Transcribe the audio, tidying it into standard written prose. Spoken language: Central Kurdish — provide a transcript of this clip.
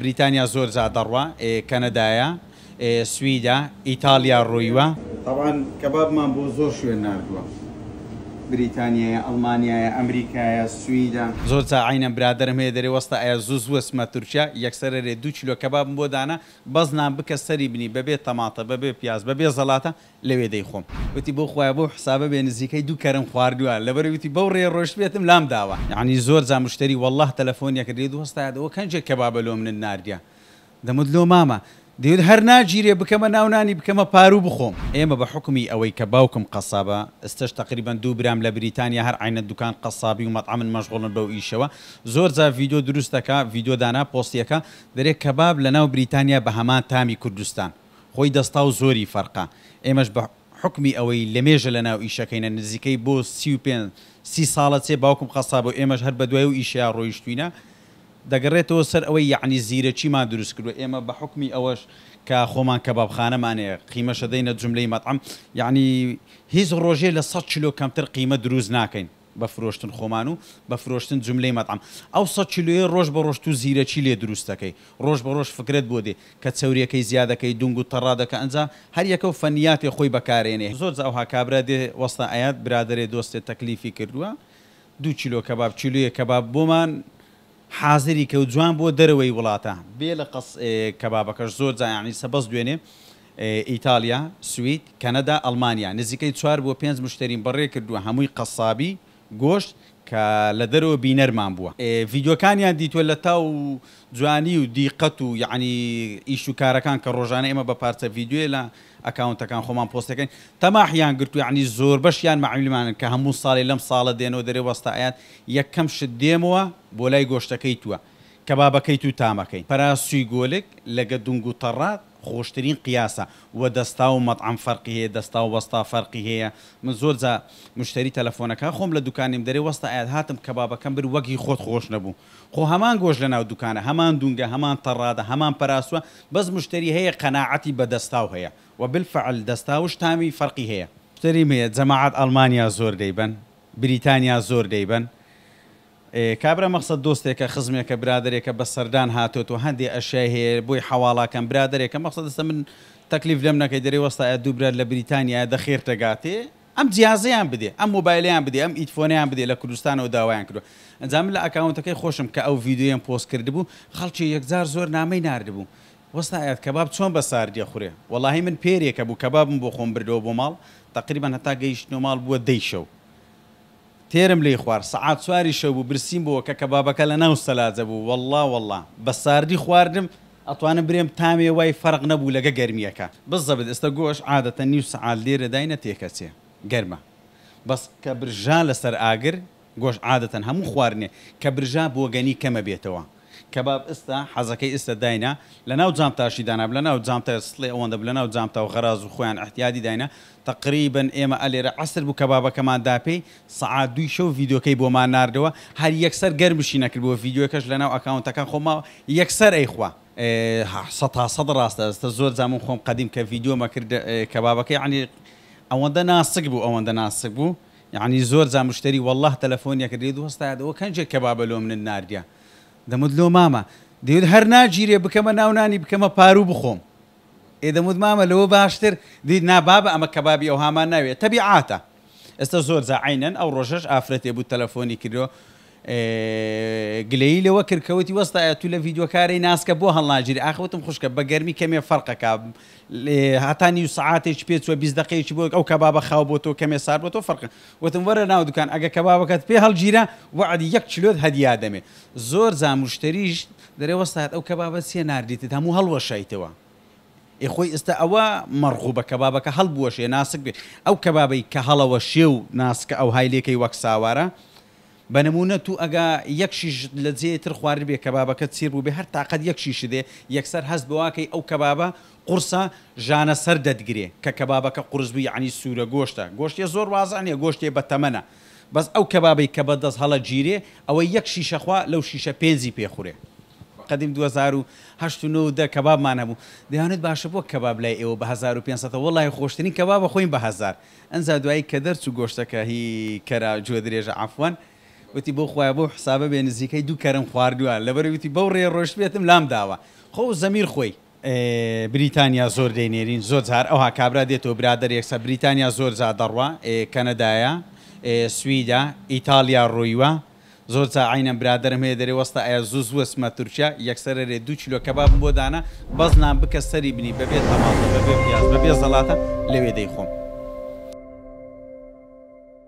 بریتانیا زۆر جار دەڕوا، کەنەدایە، سویدە، ئیتاڵیا ڕۆیوە. تەبعەن کەبابمان بۆ زۆر شوێن ناردووە، بریتانیایە، ئەڵمانیایە، ئەمریکایە، سویدە. زۆر جار عەینەن برادەرم هەیە دەرێ وەستا ئەیا زوو زوو ئەچمە تورکیا، یەکسەر ئەرێ دوو کیلۆ کەبابم بۆ دانا، بەس نان بکە سەری بنی بەبێ تەماتە، بەبێ پیاز، بەبێ زەڵاتە، لەوێ دەیخۆم. وتی بۆ خوایە بەو حسابە بێ نزیکەی دوو کەرم خواردوە لەبەرئەوەی وتی بەو ڕێیە ڕۆیشتبێتم لام داوە. یەعنی زۆر جار مشتەری وەڵڵاه تەلەفۆنی ئەکرد دەیوت وەستا ئەوە کەنجێ کەبابە لۆ منت ناردیە دەموت لۆ مامە دەیوت هەر ناگیرێ بکەمە ناو نانی بکەمە پاروو بخۆم. ئێمە بە حوکمی ئەوەی کە باوکم قەسابە ئستەش تەقریبەن دوو برام لە بریتانیا هەر عەینەن دوکان قەسابی و مەتعەمن مەشغوڵن بەو ئیشەوە زۆر جار ڤیدۆ دروست دەکا ڤیدۆ دانا پۆستی ئەکا دەرێ کەباب لەناو بریتانیا بە هەمان تامی کوردستان خۆی دەستاو زۆری فەرقە ئێمەش بە حوکمی ئەوەی لەمێژە لەناو ئیشەکەینە نزیکەی بۆ 35 سی ساڵە چێ باوکم قەسابە و ئێمەش هەر بەدوای ئەو ئیشەیا ڕۆیشتوینە دەگەڕێتەوە سەر ئەوەی یەعنی زیرەکیمان دروست کردوە ئێمە بە حوکمی ئەوەش کە خۆمان کەبابخانەمان هەیە قیمەشە دەینە جوملەی مەتعەم یەعنی هیچ ڕۆژێ لە 100 کیلۆ کەمتر قیمە دروست ناکەین بە فرۆشتن خۆمان و بە فرۆشتن جوملەی مەتعەم ئەو 100 کیلۆیە ڕۆژ بە ڕۆژ تو زیرەکی لێ دروست دەکەی ڕۆژ بە ڕۆژ فکرەت بۆ دێ کە چەوریەکەی زیا دەکەی دونگ و تەڕا دەکە ئەنجا هەر یەکەو فەنیاتێ خۆی بەکارێنێ زۆر جا ئەوها کابرا دێ وەستا ئەیات برادەرێ دۆستێ تەکلیفی کردوە دوو کیلۆ کەباب کیلۆیەک کەباب بۆمان حازری کە و جوان بۆ دەرەوەی وڵاتە بێ لە قەس کەبابەکەش زۆر جا یانی سە بەس دوێنێ ئیتاڵیا سوید کەنەدا ئەڵمانیا نزیکەی چوار بۆ پێنج مشتەریم بەڕێ کردووە هەمووی قەسابی گۆشت کە لە دەرەوە بینەرمان بووە ڤیدیۆکانیان دیتوە لە تاو و جوانی و دیقەت و یەعنی ئیش و کارەکان کە ڕۆژانە ئێمە بە پارچە ڤیدیۆیە لە ئەکاونتەکان خۆمان پۆست دەکەین تەماحیان گرتوە یەعنی زۆربەشیان مەعمیلمانن کە هەموو ساڵێ لەم ساڵە دێنەوە دەرێ وەستا ئەیات یەکەم شت دێمەوە بۆ لای گۆشتەکەی توە کەبابەکەی تو تامەکەی پەراسوی گۆلک لەگە دونگ و تەڕات خۆشترین قیاسە وە دەستا و مەتعەم فەرقی هەیە دەستا و وەستا فەرقی هەیە من زۆر جا مشتەری تەلەفۆنەکا خۆم لە دوکانیم دەرێ وەستا ئەیات هاتم کەبابەکەم برد وەک هی خۆت خۆش نەبوو خۆ هەمان گۆشت لەناو دوکانە هەمان دونگە هەمان تەڕادە هەمان پەراسوە بەس مشتەری هەیە قەناعەتی بە دەستاو هەیە وە بالفعل دەستاوش تامی فەرقی هەیە. مشتەریم هەیە جەماعەت ئەڵمانیا زۆر دەیبەن بریتانیا زۆر دەیبەن کابرا مەخسەد دۆستێکە خزمێکە برادەرێکە بە سەردان هاتۆتەوە هەندێ ئەشیای هەیە بۆی حەواڵاکەم برادەرێکە مەخسەد ئێستا من تەکلیف لێم نەکەی دەرێ وەستا دوو برات لە بریتانیایە دە خێرتە گاتێ ئەم جیازەیان بدێ ئەم مۆبایلەیان بدێ ئەم ئیتفۆنەیان بدێ لە کوردستانەوە داوایان کردوە ئەنجا من لە ئەکاونتەکەی خۆشم کە ئەو ڤیدیۆیەم پۆست کردبوو خەڵکی یەکجار زۆر نامەی ناردبوو وەستا ئەیاد کەباب چۆن بە ساردیە خورێ وەڵاهی من پێرێکە بوو کەبابم بۆ خۆم بردەوە بۆ ماڵ تەقریبەن هەتا گەیشتنەوە ماڵ بووە دەی شەو تێرم لێی خوارد سەعات چواری شەو بوو برسیم بۆوە کە کەبابەکە لە ناو سەلاجە بوو وەڵڵا وەڵڵا بە ساردی خواردم ئەتوانم برێم تامێ وای فەرق نەبوو لەگە گەرمیەکە. بزەبت ئێستا گۆشت عادەتەن نیو سەعات لێرە داینە تێکەچێ گەرمە بەس کە برژا لەسەر ئاگر گۆشت عادەتەن هەموو خواردنێ کە برژا بۆگەنی کەمە بێتەوە کەباب ئستا حەزەکەی ئستا داینا لەناو جامتاشی دانا لەناو جامتای سڵێ ئەوەندە بوو لەناو جامتا و غەراز و خۆیان ئیحتیادی داینا تەقریبەن ئێمە ئەلێرە عەسر بوو کەبابەکەمان داپێی سەعات دووی شەو ڤیدۆکەی بۆمان ناردەوە هەر یەکسەر گەرمشی نەکردبووە ڤیدیۆکەش لەناو ئەکاونتەکان خۆ ماوە یەکسەر ئەیخوا. سەتا سەد ڕاستە ئێستا زۆر جا من خۆم قەدیم کە ڤیدیۆم ئەکرد کەبابەکە یەعنی ئەوەندە ناسک بوو ئەوەندە ناسک بوو یەعنی زۆر جا مشتەری وەڵڵاه تەلەفۆنی ئەکرد دەیوت وەستا ئەوە کەنجێ کەبابە لۆ منت ناردیە دەموت لۆ مامە دەیوت هەر ناگیرێ بکەمە ناو نانی بکەمە پاروو بخۆم ئێ دەموت مامە لەوە باشتر دیت نا بابە ئەمە کەبابی ئەوهامان ناوێ تەبیعاتە ئێستا زۆر جا عەینەن ئەو ڕۆژەش ئافرەتێ بوو تەلەفۆنی کردو گلەیی لەوە کرد کە وتی وەستا ئەتوو لە ڤیدیۆکارەی ناسکە بۆ هەڵناگیری ئاخ وتم خوشکە بە گەرمی کەمێ فەرقەکە هەتا نیو سەعاتێکی پێ چووە 20 دقەیەکی بۆ ئەو کەبابە خاو بۆ تۆ کەمێ سارد بۆ تۆ فەرق وتم وەرە ناو دوکان ئەگە کەبابەکەت پێ هەڵگیرا وەعدی یەک کیلۆت هەدیا دەمێ زۆر جا مشتەریش دەرێ وەستایەت ئەو کەبابە چیە ناردیتت هەموو هەڵوەشایتەوە ئێ خۆی ئێستا ئەوە مەڕغوبە کەبابەکە هەڵبوەشێ ناسک بێ ئەو کەبابەی کە هەڵەوەشێ و ناسکە ئەوهای لێکەی وەک ساوارە بە نموونە تو ئەگا یەک شیشت لە جێ تر خواردبێ کەبابەکەت سیر بووبێ هەر تاقەت یەک شیشت دێ یەکسەر هەست بەواکەی ئەو کەبابە قوڕسە ژانە سەر دەتگرێ کە کەبابەکە قورس بوو یەعنی سوورە گۆشتە گۆشتێ زۆر وازع نیە گۆشتێ بە تەمەنە بەس ئەو کەبابەی کە بە دەست هەڵەگیرێ ئەوەی یەک شیشە خوا لەو شیشە پێنجی پێ خورێ. قەدیم 2008 و نۆ و دە کەبابمان هەبوو دەیانوت باشە بۆ کەباب لای ئێوە بە 1500 وەڵاهی خۆشترین کەبابە خۆین بە هەزار ئەنجا دوایی کە دەرچوو گۆشتەکە هی کەرا گوێ درێژە عەفوەن. وتی بۆ خوایە بەو حسابە بێ نزیکەی دوو کەرم خواردووە لەبەر وتی بەو ڕێ ڕۆشتبێتم لام داوە خۆ زەمیر خۆی. بریتانیا زۆر دەینێرین زۆر جار ئەوها کابرا دێتەوە برادەر یەکسەر بریتانیا زۆر جار دەڕوا کەنەدایە سویدە ئیتاڵیا ڕۆیوە زۆر جار عەینەن برادەرم هەیە دەرێ وەستا ئەیا زوو زوو ئەچمە تورکیا یەکسەر ئەرێ دوو کیلۆ کەبابم بۆ دانا بەس نان بکە سەری بنی بەبێ تەماتە بەبێ پیاز بەبێ زەڵاتە لەوێ دەیخۆم.